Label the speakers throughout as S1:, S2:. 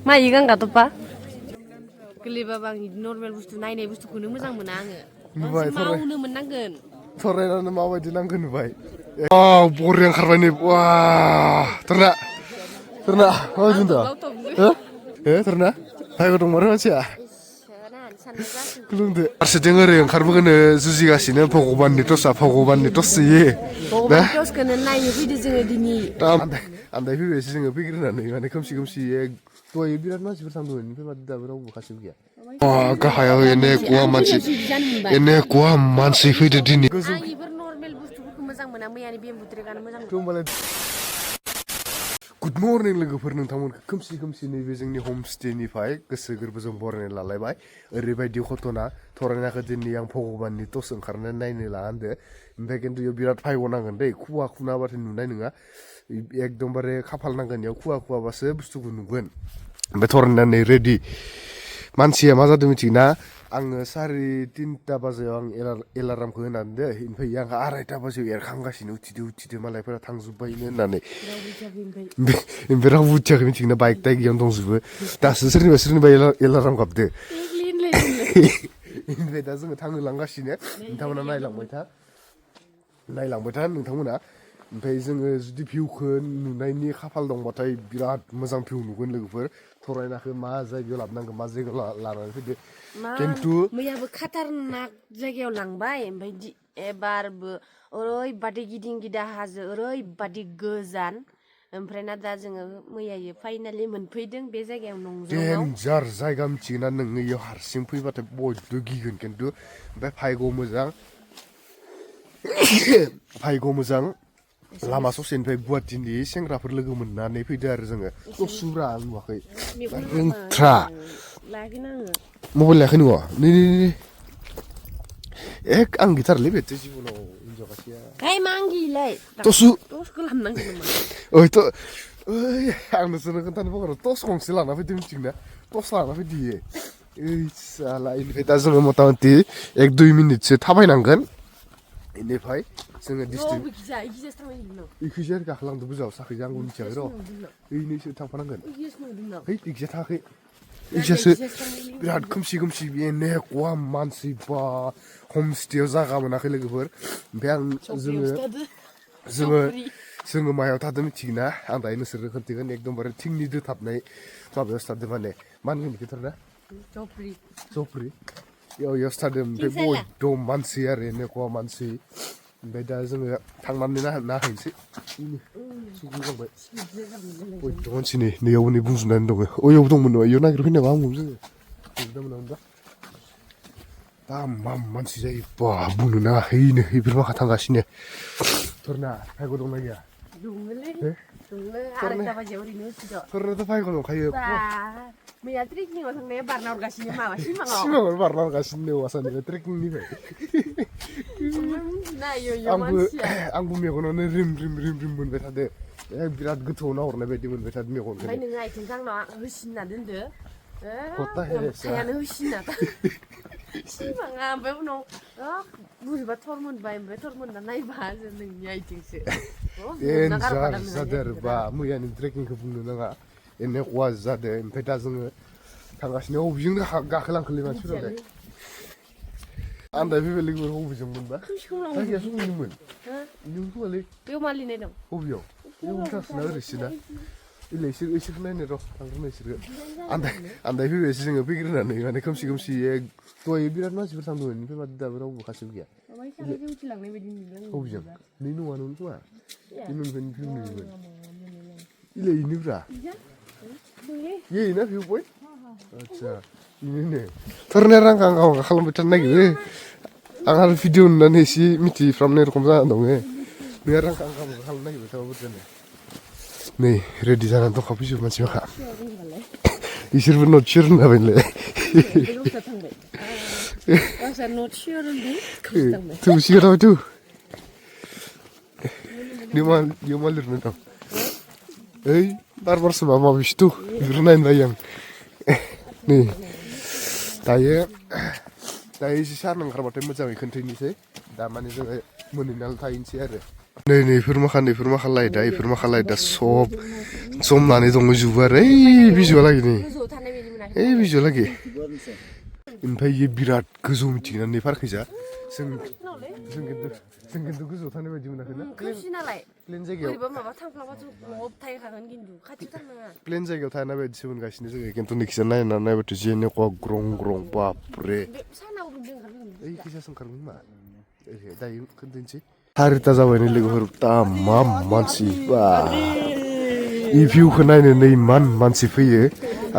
S1: मा इगां गाथ'पा गोरलैबाबो आं नर्मेल बुस्थु नायनाय बुस्थुखौनो मोजां मोना आङो मावनो मोननांगोन
S2: थरायनानै माबायदि नांगौ नुबाय बरि ओंखारबाय नै वा थरना माबायदि दा थरना भाइबो दं मारो मानसिया खुलुमदो फारसेथिं ओरै ओंखारबोगोनो जुजिगासिनो भगबाननि टसआ भगबाननि टस होयो
S1: भगबाननि टसखौनो नायनो फैदो जोङो दिनै
S2: आन्दाय फैबायसो जोङो फैग्रोनानै माने खोमसि दहाय बिराद मानसिफोर थांदोंमोन ओमफ्राय माथो दाबो रावबो खासेबो गैया गाहायाव एने गवा मानसि फैदो दिनै
S1: आं इफोर नर्मेल बुस्थुफोरखौ मोजां मोना मैयानि बेम्बु ट्रेकआनो मोजां मोनो
S2: गुड मर्निं लोगोफोर नोंथांमोनखौ खोमसि नैबे जोंनि हम स्टेनिफ्राय गोसो गोरबोजों बरायनाय लालायबाय ओरैबायदि घटना थरायनाखौ दिनै आं भगबाननि टस ओंखारनानै नायनो लाहान्दो ओमफ्राय खिन्थु इयाव बिराद भायग'नांगोन दै खुवा खुनाबाथाय नुनाय नङा एकदमबारे खाफाल नांगोन इयाव खुवाबासो बुस्थुखौ नुगोन ओमफ्राय थरायनानै रेडि मानसिया मा जादों मिथिगोना आङो 3:30 बाजियाव आं एलार्मखौ होनानै दे ओमफ्राय आं 2:30 बाजियाव एरखांगासिनो उथिदो मालायफोरा थांजोब्बायनो होननानै ओमफ्राय रावबो उथियाखै मिथिगोना बाइक गैयावनो दंजोबो दासो सोरनिबा एलार्म गाबदो ओमफ्राय दा जोङो थांनो लांगासिनो नोंथांमोना नायलांबाय था नोंथांमोना ओमफ्राय जोङो जुदि भिउखौ नुनायनि खाफाल दंबाथाय बिराद मोजां भिउ नुगोन लोगोफोर थरायनाखौ मा जायगायाव लाबोनांगौ मा जायगायाव लानानै फैदो खिन्थु
S1: मैयाबो खाटारनाक जायगायाव लांबाय ओमफ्राय एबारबो ओरैबादि गिदिं गिदा हाजो ओरैबादि गोजान ओमफ्राय ना दा जोङो मैयायो फाइनालि मोनफैदों बे जायगायाव नंजोंआव
S2: डेन्जार जायगा मिथिगोना नोङो इयाव हारसिं फैबाथाय बयबो गिगोन खिन्थु ओमफ्राय भायग' मोजां लामा ससेनिफ्राय गुवाहाटीनि सेंग्राफोर लोगो मोननानै फैदो आरो जोङो दसुरा आं नुवाखै रोंथ्रा मबाइल लायाखै नोङो नै आं गिथारलै बेथ' जिबनाव तसु आं नोंसोरनो खोन्थानो बावगारदों टस गंसे लाना फैदो मिथिगोना टस लाना फैदो साला इनिफ्राय दा जोङो मथा मथि 1-2 मिनिटसो थाबायनांगोन इनिफ्राय जोङो इखैजाय गाखोलांदों बुजाव साखैजा आंबो मिथियाखै र' ओइनोसो थांफानांगोन इखैजाय थाङाखै इखैजासो बिराद खोमसि एने गवा मानसि बा हमस्टेयाव जागा मोनाखै लोगोफोर ओमफ्राय जोङो मायाव थादों मिथिगोना आं दायो नोंसोरनो खोन्थागोन एकदमबारे थिंनि दोथाबनाय माबायावसो थादों माने मा होनगोन बेखौ थारना जफ्रि इयावसो थादों ओमफ्राय बयद' मानसि आरो एने गवा मानसि ओमफ्राय दा जोङो थांनानै नायहैनोसै सफैखांबाय बयद' मानसि नैयावबो नै बुंजोबनानै दङ ओयाव दंमोन न' इयाव नागिरफैनांगौ आंबो जोङो दामाम मानसि जायो बा बुंनो नाङा बेफोर माखा थांगासिनो थरना भायग' दंना गैया थरनाथ' भायग' दंखायो
S1: मैया ट्रेकिंआव थांनाया बारना हरगासिनो माबा सिमाङाव
S2: बारना हरगासिनो औवासानिफ्राय ट्रेकिंनिफ्राय आंबो मेगनावनो रिम मोनबाय थादो बिराद गोथौआव नाहरनाय बायदि मोनबाय थादो मेगनखौ
S1: ओमफ्राय नोङो आथिंखौ आंनाव होसिनना दोनदो आखायानो होसिनना सिमाङा ओमफ्राय उनाव बोरैबा थर मोनबाय ओमफ्राय थर मोनना नायबा नोंनि आथिंसो
S2: डेन्जार जादों आरो बा मैयानि ट्रेकिंखौ बुंनो नाङा एने खवा जादों ओमफ्राय दा जोङो थांगासिनो बबेजोंनो गाखोलांखोलै मानसिफोरालाय आन्दाय फैबाय लोगोफोर बबेजों मोनबा जायगाया समायनोमोन इनिमोन खोमालै
S1: बेयाव मा लिरनाय दं
S2: बबेयाव उल्थासोना ओरैसोना इलाय इसोरखौ नायनो र' थांग्रोनो इसोरखौ आन्दाय फैबायसो जोङो फैग्रोनानै माने खोमसि दहाय बिराद मानसिफोर थांदोंमोन ओमफ्राय माथो दाबो रावबो खासेबो गैया बबेजों नै नङानोमोन खोमा इनिफ्रायनो भिउ नुयोमोन इलाय इनोब्रा इना भिउ पइन्ट आदसा इनो थरनाया रांखां खालामबाय थानो नागिरो आं आरो भिडिअ नुनानै एसे मिथिफ्रामनाय रखम जानानै दङ नोंहा रांखां खालामनो नागिरबाय थाबा बोरै जानो नै रेडि जानानै दंखाफैजोबो मानसि माखा इसोरबो नट सियर होनलाबायनोलाय थौसिगोन थाबाय थौ नियाव मा लिरनाय दं ओइ बारसो माबा माबिसो थौ बेफोरखौ नायनो बायो आं नै दायो एसे सार ओंखारबाथाय मोजाङै खोन्थानोसै दा माने जोङो मोनहैनानै थाहैनोसै आरो नै इफोर माखालाय दा सब जमनानै दंजोबो आरो बिजौआ लागै नै
S1: गोजौआव थानाय बायदि मोनाखै
S2: बिजौआ लागै ओमफ्राय इयो बिराद गोजौ मिथिगोना नै पार्कखैजा जों खिन्थु गोजौआव थानाय बायदि मोनाखैना
S1: खोमसि नालाय
S2: प्लेन जायगायाव
S1: बोरैबा माबा थांफ्लांबाथ' ग्लब थाहैखागोन खिन्थु खाथियाव थांनाङा
S2: प्लेन जायगायाव थानाय बायदिसो मोनगासिनो जोङो खिन्थु नैखिजा नायबाथ' जेनेखवा ग्रं ग्रं बापरे
S1: बे सानाव रुमजों ओंखारगोन
S2: ओइ खैजासो ओंखारगोन मा दायो खोन्थानोसै 4ता जाबाय नै लोगोफोर तामाम मानसि बा इ भिउखौ नायनो नै इमान मानसि फैयो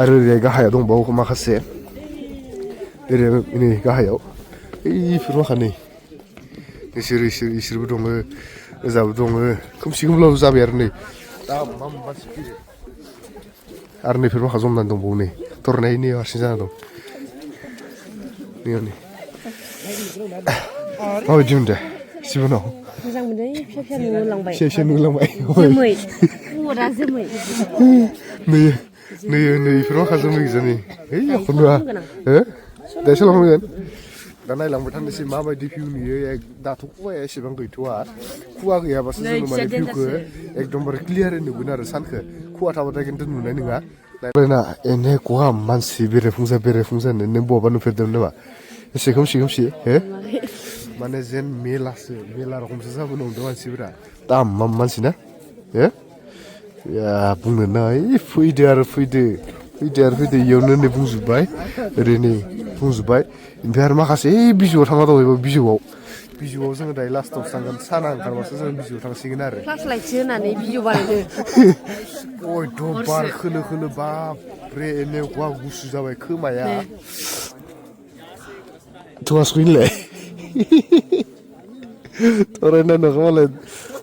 S2: आरो ओरै गाहायाव दंबावो माखासे ओरै नै गाहायाव इफोर माखा नै इसोरबो दङ ओजाबो दङ खोमसि खोमलाबो जाबाय आरो नै तामाम मानसि फैयो आरो नैफोर माखा जमनानै दंबावो नै थरनायनि हारसिं जाना दं नै माबायदि मोनदों जिबनाव
S1: मोजां मोनदों फिसा फिसा नुलांबाय
S2: फिसा नुलांबाय
S1: जोमै हरा जोमै
S2: नै इफोर माखा जोमै गोजा नै ओइ एख' नुवा दा सोलांगोन दा नायलांबाय थानोसै माबायदि भिउ नुयो दाथ' खुवाया एसेबां गैथ'वा खुवा गैयाबासो जोङो माने भिउखौ एकदमबारे क्लियारै नुगोन आरो सानखौ खुवा थाबाथाय खिन्थु नुनाय नङा ना एनेखवा मानसि बेरायफुंजानो नों बहाबा नुफेरदों नामा एसे खोमसि हो माने जेन मेला रखमसो जाबोनो हमदों मानसिफोरा तामाम मानसि ना बुंनो नाय फैदो इयावनो नै बुंजोब्बाय ओरै नै बुंजोब्बाय ओमफ्राय आरो माखासे बिजौआव थांना दं बिजौआव जोङो दायो लास्टाव थांगोन साना ओंखारबासो जों बिजौआव थांसिगोन आरो
S1: क्लास लाइटसो होनानै भिडिअ बानायदो
S2: अयथ' बार खोलो बापरे एनेखवा गुसु जाबाय खोमाया थुवासखैनोलाय थरायना नोंखौ मालाय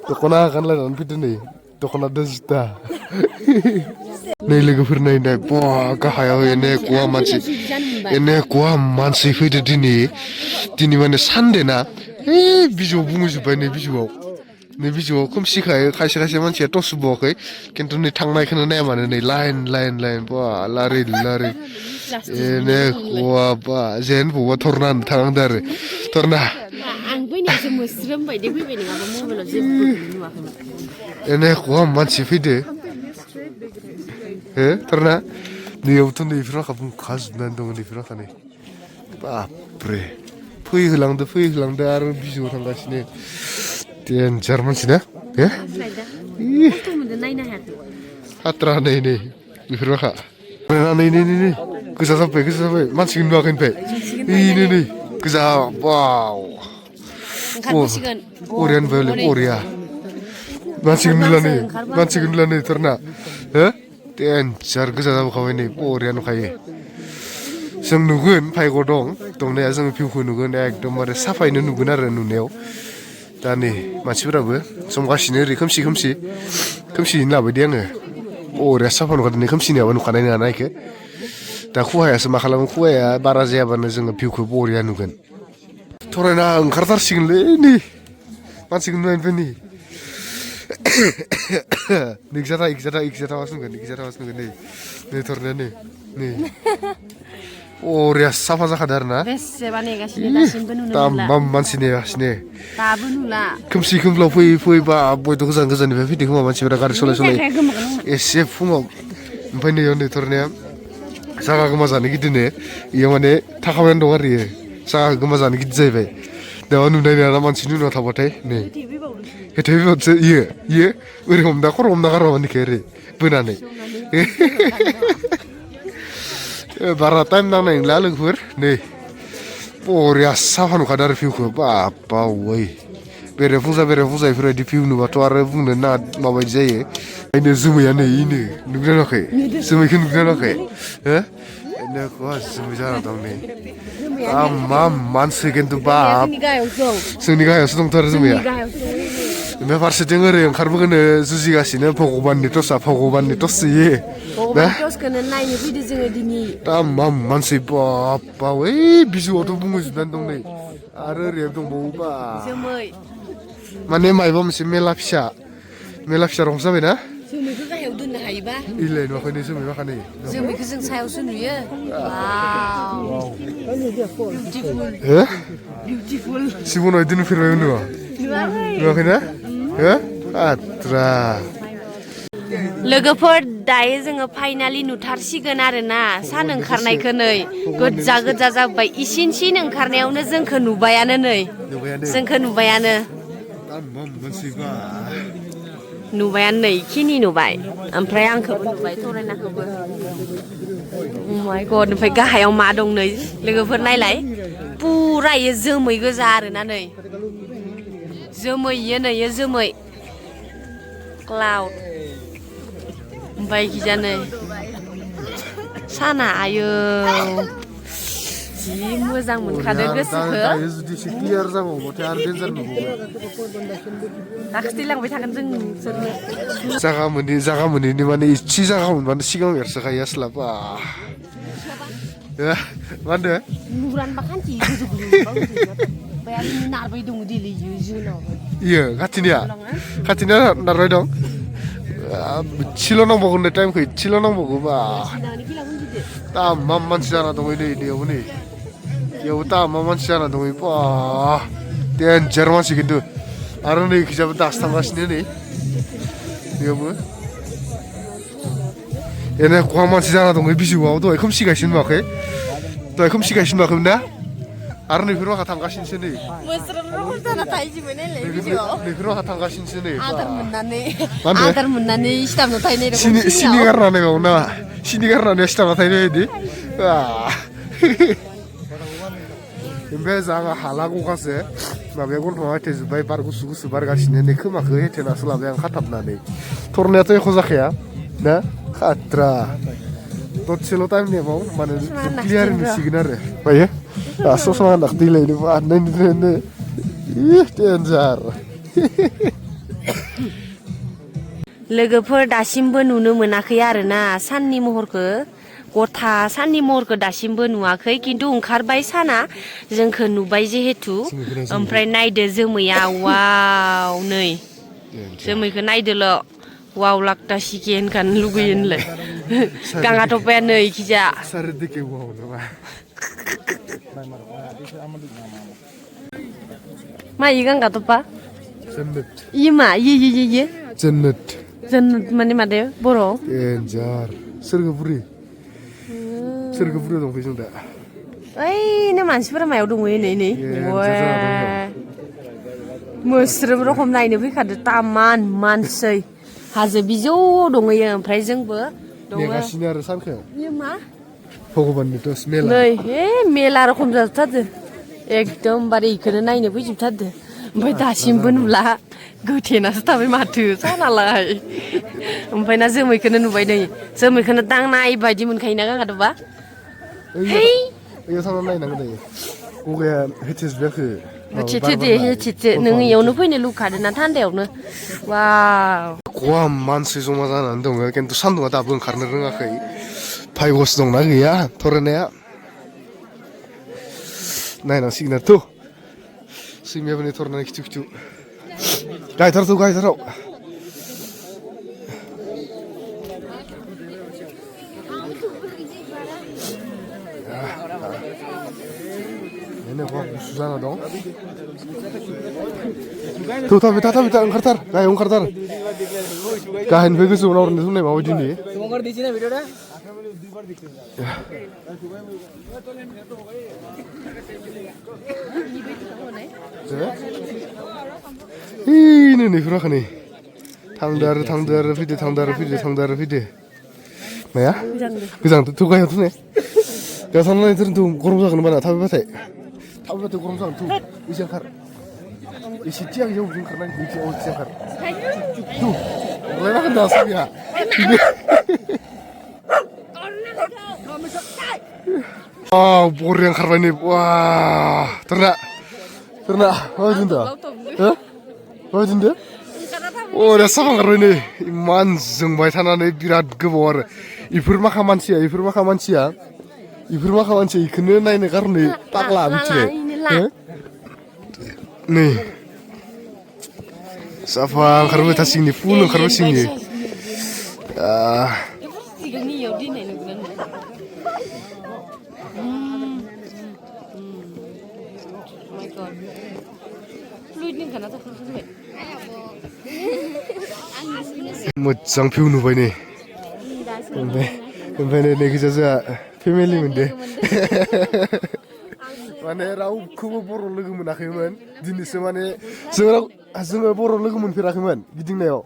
S2: दख'ना गानलायनानै फैदो नै दख'ना दोजता नै लोगोफोर नाय बा गाहायाव एनेखवा मानसि फैदो दिनै माने सानदे ना बिजौआव बुंजोब्बाय नै बिजौआव खोमसिखाय खायसे मानसिया टर्च बावाखै खिन्थु नै थांनायखौनो नाया मानो नै लाइन बा लारि एनेखवा बा जेन बबावबा थरना थानांदो आरो थरना
S1: आं फैनायावसो मोस्रोम बायदि फैबाय नङाबा मबाइलाव जेबोखौनो नुवाखैमोन
S2: एनेखवा मानसि फैदो थरना नैयावथ' नैफोर माखा बुंखाजोबनानै दङ नैफोर माखा नै बापरे फैहोलांदो आरो बिजौआव थांगासिनो देन्जार मानसि ना
S1: खस्थ' मोनदों नायनो हायाखै
S2: हात्रा नै बेफोर माखा नै गोजा जाबाय मानसिखौनो नुवाखै ओमफ्राय नै गोजा वाव
S1: ओंखारबोसिगोन
S2: बरिया मानसिखौ नुला नै थरना देन्जार गोजा जाबोखाबाय नै बरिया नुखायो जों नुगोन भायग' दंनाया जों भिउखौ नुगोन एकदमबारे साफायैनो नुगोन आरो नुनायाव दा नै मानसिफोराबो जमगासिनो ओरै खोमसियैनो लाबोदो आङो बरिया साफा नुखादों नै खोमसिनियाबो नुखानाय नङाना इखो दा खुवायासो मा खालामो खुवाया बारा जायाबानो जोङो भिउखौ बरिया नुगोन थरायना ओंखारथारसिगोनलै नै मानसिखौ नुनायनिफ्राय नै इखिजाथावासो नुगोन नै थरनाया नै बरिया साफा जाखादों आरो ना
S1: बेसेबा नेगासिनो दासिमबो नुनो मोनला
S2: तामाम मानसि नेगासिनो
S1: दाबो नुला
S2: खोमसि खोमलाव फैयै बा बयथ' गोजाननिफ्राय फैदों खोमा मानसिफोरा गारि सलाय एसे फुङाव ओमफ्राय नैयाव नै थरनाया जागा गोमा जानो गिदिनो इयाव माने थाखाबायानो दं आरो इयो जागा गोमा जानो गिदिर जाहैबाय दा नुनाय नङाना मानसिनि उनाव थाबाथाय नै हेथेबावसो इयो ओरै खर' हमना गारबा मानिखौ ओरै बोनानै बारा टाइम नांनाय नंला लोगोफोर नै बरिया साफा नुखादों आरो भिउखौ बावै बेरायफुंजा बेफोरबायदि भिउ नुबाथ' आरो बुंनो ना माबायदि जायो ओंखायनो जोमैया नै नुगोना नुवाखै जोमैखौ नुगोना नुवाखै एनेखवा जोमै जाना दं नै मा मानसि खिन्थु बाब जोंनि गाहायावसो दंथ' आरो जोमैया ओमफ्राय फारसेथिं ओरै ओंखारबोगोनो जुजिगासिनो भगबाननि टर्च
S1: नायनो फैदो जोङो दिनै
S2: तामाम मानसि बाव ओइ बिजौआवथ' बुंजोबनानै दं नै आरो ओरै दंबावोबा माने मायबा मोनसे मेला फिसा रखम जाबायना
S1: जोमैखौ गाहायाव दोननो हायोबा
S2: इलाय नुवाखै जोमै माखानै
S1: जोमैखौ जों सायावसो नुयो बिउटिफुल
S2: जिबनाव बिदि नुफेरबायमोन नुवाखैना Atra.
S1: लोगोफोर दायो जोङो फाइनालि नुथारसिगोन आरोना सान ओंखारनायखौ नै गोजा गोजा जाबाय इसिन ओंखारनायावनो जोंखौ नुबायानो नै जोंखौ नुबायानो नुबायानो नै खिनि नुबाय ओमफ्राय आंखौबो नुबाय थरायनाखौबो माय गड ओमफ्राय गाहायाव मा दं नै लोगोफोर नायलाय पुरा इयो जोमै गोजा आरोना नै जोमै इयो नै इयो जोमै क्लाउड ओमफ्राय खिजा नै साना आयौ जि मोजां मोनखादों गोसोखौ दाखोथैलांबाय थागोन जों नोंसोरनो
S2: जागा मोनैनि माने इसे जागा मोनबानो सिगाङाव एरसोखायो आस्लाबा मा होनदो
S1: नुरानबा खान्थि गोजौ गोजौ ओमफ्राय आरो नारबाय दङ दिलै जुनाव
S2: इयो खाथिनिया नारबाय दं इसेल' नांबावगौ होननाय टाइमखौ इसेल' नांबावगौ बा तामा मानसि जाना दङ नै बेयावबो नै बेयावबो तामा मानसि जाना दङ बा डेन्जार मानसि खिन्थु आरो नै खिजाबो दासो थांगासिनो नै बेयावबो एने खहा मानसि जाना दङ बिजौआव दहाय खोमसिगासिनो नुवाखै नुवाखैमोन ना आरो नैफोर माखा थांगासिनोसो नै नैफोर माखा थांगासिनोसो नै
S1: आदार मोननानै सिथाबना थाहैनाय
S2: सिनि गारनानै बाव ना सिनि गारनानै सिथाबना थाहैनाय बायदि ओमफ्राय आंहा हाला गगासो माबाया गन्थङा हेथेजोब्बाय बार गुसु गुसु बारगासिनो नै खोमाखौ हेथेनासो लाबाय आं खाथाबनानै थरनायाथ' एख' जाखाया ना खात्रा दसेल' टाइम नेबाव माने क्लियार नुसिगोन आरो मायो ससमा होनना दैलायनो बानायनो डेन्जार
S1: लोगोफोर दासिमबो नुनो मोनाखै आरोना साननि महरखौ गथा साननि महरखौ दासिमबो नुवाखै खिन्थु ओंखारबाय साना जोंखौ नुबाय जिहेथु ओमफ्राय नायदो जोमैया वाव नै जोमैखौ नायदोल' वाव लाक्टा सिके होनखानो लुगैयो होनलाय गाङा थपाया नै खिजा मा इयो गांगा थपा इयो मा इयो जन्नत माने मादे बर'
S2: डेन्जार सोरगोफुरि दंफै जों दा
S1: ओइनो मानसिफोरा मायाव दङ नै मोस्रोम रखम नायनो फैखादो तामान मानसै हाजो बिजौआव दङयो ओमफ्राय जोंबो
S2: नेगासिनो आरो सानखो
S1: इयो मा
S2: भगबाननि दस मेला
S1: नै मेला रखम जाजोबथारदो एकदमबारे इखौनो नायनो फैजोबथारदो ओमफ्राय दासिमबो नुला गोथेनासो थाबाय माथो सानालाय ओमफ्राय ना जोमैखौनो नुबाय नै जोमैखौनो दांनाय बायदि मोनखायोना गांगादबा
S2: ओइयाव थांनानै नायनांगोन दायो गगाया हेथेजोबाखै
S1: हेथेथे नों इयावनो फैनो लुखादो ना थान्दायावनो वाव
S2: खवा मानसि जमा जानानै दङ खिन्थु सान्दुंआ दाबो ओंखारनो रोङाखै भाइगस दंना गैया थरायनाया नायनांसिगोन आरोथ' सैमायाबो नै थरनानै खिथु गायथाराव गुसु जाना दं था ओंखारथार गाहायाव ओंखारथार गाहायनिफ्राय गोजौआव नाहरनो होननाय माबायदि नुयो नैफोराखै नै थांदो आरो फैदो माया गोजांथ' गाहायावथ' ने गाहायाव थांनानै गरम जागोन बाना थाबायबाथाय गरम जागोन थ' एसे ओंखार एसे थियां जौ ओंखारनाय एसे ओंखार अरलायना होनदा साबिया बरिया ओंखारबाय नै वा थोरना माबायदि होनदा माबायदि होनदो अरे साफा ओंखारबाय नै इमान जोंबाय थानानै बिराद गोबाव आरो इफोर माखा मानसिया इखौनो नायनो गारनो पाग्ला मिथिबाय नै साफा ओंखारबाय थासिगोन फुल ओंखारबायसिगोन
S1: फ्लुइडनि खाना जाखांबाय
S2: मोजां भिउ नुबाय नै ओमफ्राय नै नैखिजा जोंहा फेमिलि मोनदे माने रावखौबो बर' लोगो मोनाखैमोन दिनैसो माने जोङो बर' लोगो मोनफेराखैमोन गिदिंनायाव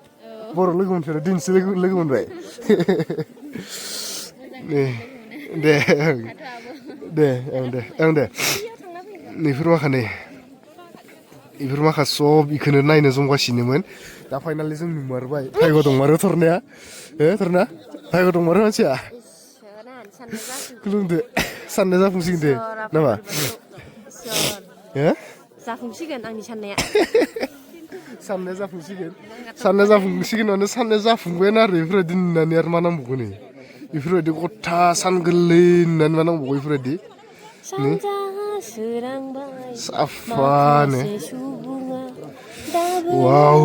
S2: बर' लोगो मोनफेरा दिनैसो लोगो मोनबाय दे नैफोर माखा सब इखौनो नायनो जमगासिनोमोन दा फाइनालि जों नुमारबाय भाग्य दंमारो थरनाया थरना भाग्य दंमारो मानसिया खुलुमदो साननाया जाफुंसिगोन दे नामा
S1: जाफुंसिगोन आंनि साननाया
S2: साननाया जाफुंसिगोन साननाया जाफुंबायानो आरो बेफोरबायदि नुनानै आरो मा नांबावगौ नै बेफोरबायदि गथा सान गोरलै नुनानै मा नांबावगौ बेफोरबायदि साफानो वाव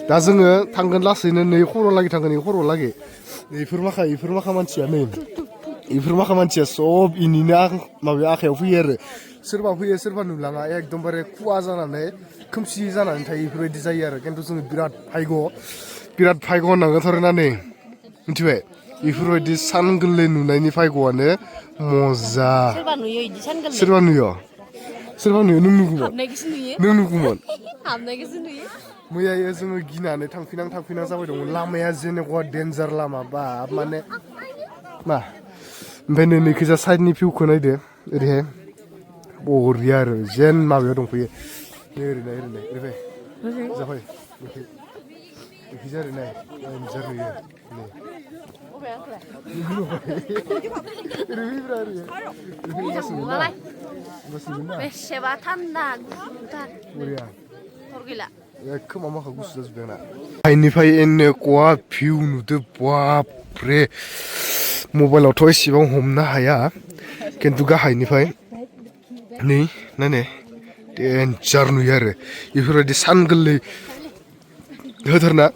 S2: दा जोङो थांगोन लासैनो नै खर'लागै थांगोन नै खर'लागै इफोर माखा मानसिया नै इफोर माखा मानसिया सब इनिनो माबायाव आखायाव फैयो आरो सोरबा फैयो सोरबा नुलाङा एकदमबारे खुवा जानानै खोमसि जानानै थायो बेफोरबायदि जायो आरो खिन्थु जोङो बिराद भाग्य होननांगोन थरना नै मिथिबाय बेफोरबायदि सान गोरलै नुनायनि भाग्यआनो मजा सोरबा नुयो नों नुगौमोन मैया जोङो गिनानै थांफिनां जाबाय दंमोन लामाया जेनेबा डेन्जार लामा बा माने मा ओमफ्राय नैखिजा साइडनि भिउखौ नायदो ओरैहाय बरिया आरो जेन माबायाव दंफैयो ओरै जाबाय ओरै नाय डेन्जार नुयो
S1: बेसेबा थान्दा
S2: खोमा माखा गुसु जाजोबदों आंना आइनिफ्राय एनेक'वा भिउ नुदो बापरे मबाइलावथ' एसेबां हमनो हाया खिन्थु गाहायनिफ्राय नै नायनाय डेन्जार नुयो आरो बेफोरबायदि सान गोरलै होथारना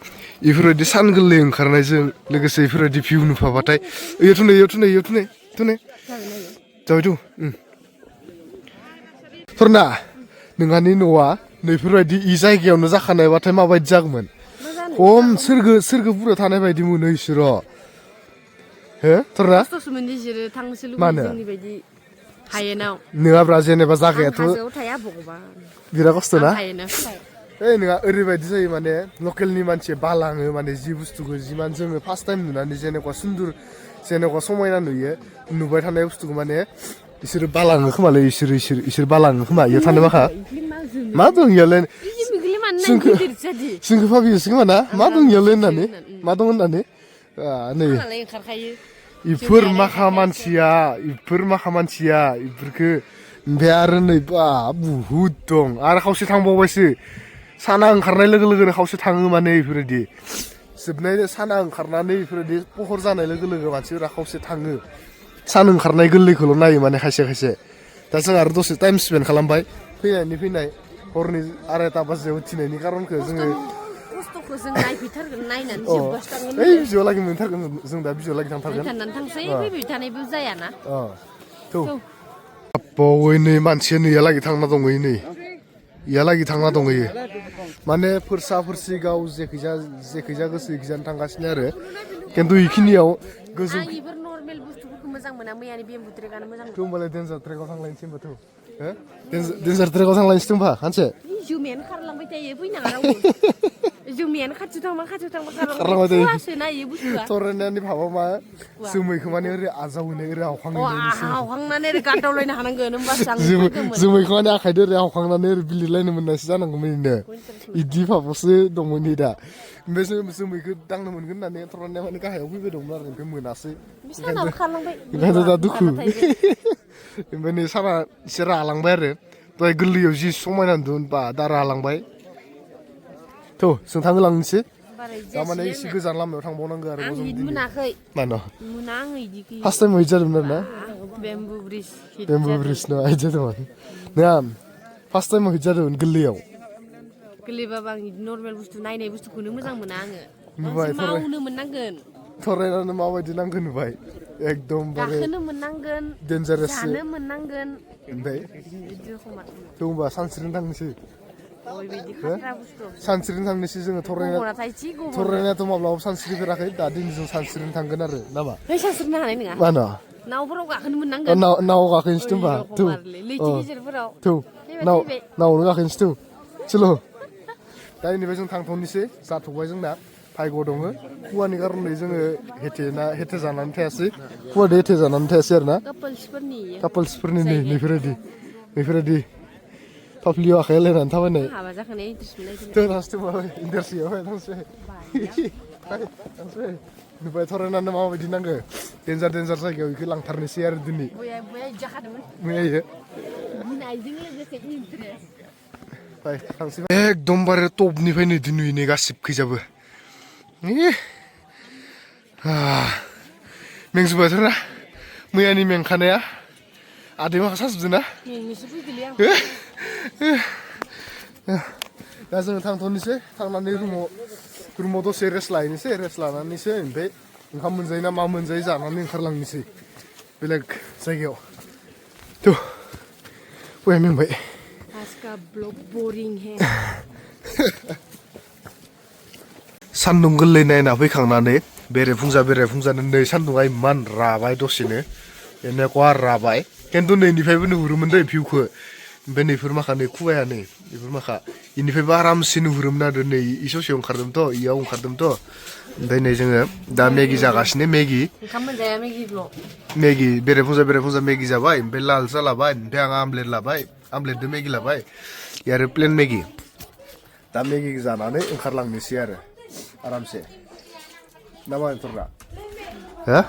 S2: बेफोरबायदि सान गोरलै ओंखारनायजों लोगोसे बेफोरबायदि भिउ नुफाबाथाय इयावथ' नै जाबायथ' थरना नोंहानि न'आ नैफोरबायदि इ जायगायावनो जाखानायबाथाय माबायदि जागौमोन खम सोरगो बुरजा थानाय बायदि मोनो इसोर' थरना मानो नोङाब्रा जेनेबा जागायाथ' बिराद खस्थ' ना नोंहा ओरैबायदि जायो माने लकेलनि मानसि बालाङो माने जि बुस्थुखौ जिमान जोङो फार्स्ट टाइम नुनानै जेनेबा सुन्दुर जेनेबा समायना नुयो नुबाय थानाय बुस्थुखौ माने इसोरो बालाङो खोमालै इसोर बालाङो खोमा इयाव थानो माखा मा दं इयावलाय जोंखौ भाबियोसो खोमा ना मा दं इयावलाय होननानै मा दं होननानै नै इफोर माखा मानसिया इफोरखो ओमफ्राय आरो नै बा बुहुद दं आरो खावसे थांबावबायसो साना ओंखारनाय लोगो लोगोनो खावसे थाङो माने इफोरबायदि जोबनाय साना ओंखारनानै इफोरबायदि पहर जानाय लोगो लोगो मानसिफोरा खावसे थाङो सान ओंखारनाय गोरलैखौल' नायो माने खायसे दा जों आरो दसे टाइम स्पेन्ड खालामबाय फैनाय हरनि 2:30 बाजियाव उथिनायनि खारनखौ जोङो
S1: खस्थ'खौ जों नायफैथारगोन नायनानै जोबबासो थांगोन
S2: बिजौआव लागै मोनथारगोन जों दा बिजौआव लागै थांथारगोन
S1: थांसै फैबाय थानायबो जायाना
S2: बावै नै मानसिया नैयालागै थांना दंहैयो नै इयालागै थांना दंहैयो माने फोरसि गाव जेखैजा गोसो इखिजानो थांगासिनो आरो खिन्थु इखिनियाव गोजौ
S1: इफोर नर्मेल बुस्थुफोरखौ मोजां मोना मैयानि बेम्बु ट्रेकआनो मोजां मोनो
S2: होमबालाय डेन्जार ट्रेकआव थांलायनोसै होमबाथ' डेन्जार ट्रेकआव थांलायनोसै होमबा सानसे
S1: जुमायानो खारलांबाय थायो फैनाङा रावबो जुमायानो खाथियाव थांबा खारलांबाय थायो नायो बुस्थुआ
S2: थरायनानै भाबा मा जोमैखौ माने ओरै आजावहैनाय ओरै
S1: हावखांनानै ओरै गादावलायनो हानांगोन होमबासो आं
S2: जोमैखौ माने आखाइजों ओरै हावखांनानै ओरै बिलिरलायनो मोननायसो जानांगौमोन इनो इदि भाबावसो दंमोन नै दा ओमफ्राय जोमैखौ दांनो मोनगोन होननानै थरायनाया माने गाहायाव फैबाय दंमोन आरो ओमफ्राय मोनासै ओंखायनोथ' दा दुखु ओमफ्राय नै साना एसे रालांबाय आरो दहाय गोरलैयाव जि समायना नुदोंमोन बा दा रालांबाय थ' जों थांहोलांनोसै थारमाने एसे गोजान लामायाव थांबावनांगौ आरो
S1: मोनाखै
S2: मानो
S1: मोना आं इदिखै
S2: फार्स्ट टाइम हिट जादोंमोन आरो ना
S1: बेम्बु ब्रिज
S2: ना हिट जादोंमोन नङा फार्स्ट टाइमाव हिट जादोंमोन
S1: गोरलैबाबो आं इदि नर्मेल बुस्थु नायनाय बुस्थुखौनो मोजां मोना आङो
S2: नुबाय
S1: मावनो मोननांगोन
S2: थरायनानै माबायदि नांगौ नुबाय एकदमबारे
S1: गाखोनो मोननांगोन
S2: डेन्जारास
S1: जानो मोननांगोन
S2: ओमफ्राय थ' होनबा सानस्रिनो थांनोसै
S1: ओरैबायदि खाथ्रा बुस्थु
S2: सानस्रिनो थांनोसै जोङो
S1: गब'ना थाइसि गब'ना
S2: थरायनायाथ' माब्लाबाबो सानस्रिफेराखै दा दिनै जों सानस्रिनो थांगोन आरो नामा
S1: है सानस्रिनो हानाय नङा
S2: मानो
S1: नावफोराव गाखोनो मोननांगोन
S2: नाव गाखोनोसै होनबा थौ
S1: लैथो गेजेरफोराव
S2: थौ
S1: फैबाय
S2: नावनो गाखोनोसै थौ चल' दा बेनिफ्राय जों थांथ'नोसै जाथ'बाय जोंना भायग' दङ खुवानि खारनै जोङो हेथे जानानै थायासै खुवादो हेथे जानानै थायासै आरो ना कापोल्सफोरनि नैफोरबायदि फाफ्लियाव आखाइ लायनानै थाबायनाय
S1: हाबा जाखानाय इन्ट्रेस्ट मोनलायदों
S2: दोनासै इन्टारसियाव थांसै नुबाय थरायनानै माबायदि नांगो देन्जार जायगायाव बेखौ लांथारनोसै आरो दिनै मैया
S1: गिनायजों लोगोसे इन्ट्रेस्ट
S2: थांसै एकदमबारे टपनिफ्रायनो नुयैनो गासिबखैजाबो मेंजोबबायथ'ना मैयानि मेंखानाया आदै माखा साजोबदों ना दा जोङो थांथ'नोसै थांनानै रुमाव दसे रेस्ट लाहैनोसै रेस्ट लानानैसो ओमफ्राय ओंखाम मोनजायो ना मा मोनजायो जानानै ओंखारलांनोसै बेलेग जायगायाव थ' बया मेंबाय
S1: आज का ब्लॉग बोरिंग है
S2: सान्दुं गोरलै नायना फैखांनानै बेरेफुंजा नै सान्दुंआ इमान राबाय दसेनो एनेखवा राबाय खिन्थु नैनिफ्रायबो नुहुरोमोन दै भिउखौ ओमफ्राय नैफोर माखा नै खुवाया नै बेफोर माखा इनिफ्रायबो आरामसे नुहुरोमोन आरो नै इ ससेयाव ओंखारदोंमोनथ' इयाव ओंखारदोंमोनथ' ओमफ्राय नै जोङो दा मेगि जागासिनो
S1: ओंखाम मोनजाया मेगिल'
S2: मेगि बेरेफुंजा मेगि जाबाय ओमफ्राय लाल सा लाबाय ओमफ्राय आं आमलेट लाबाय आमलेटजों मेगि लाबाय आरो प्लेन मेगि दा मेगि जानानै ओंखारलांनोसै आरो आरामसे ना मा थरना हो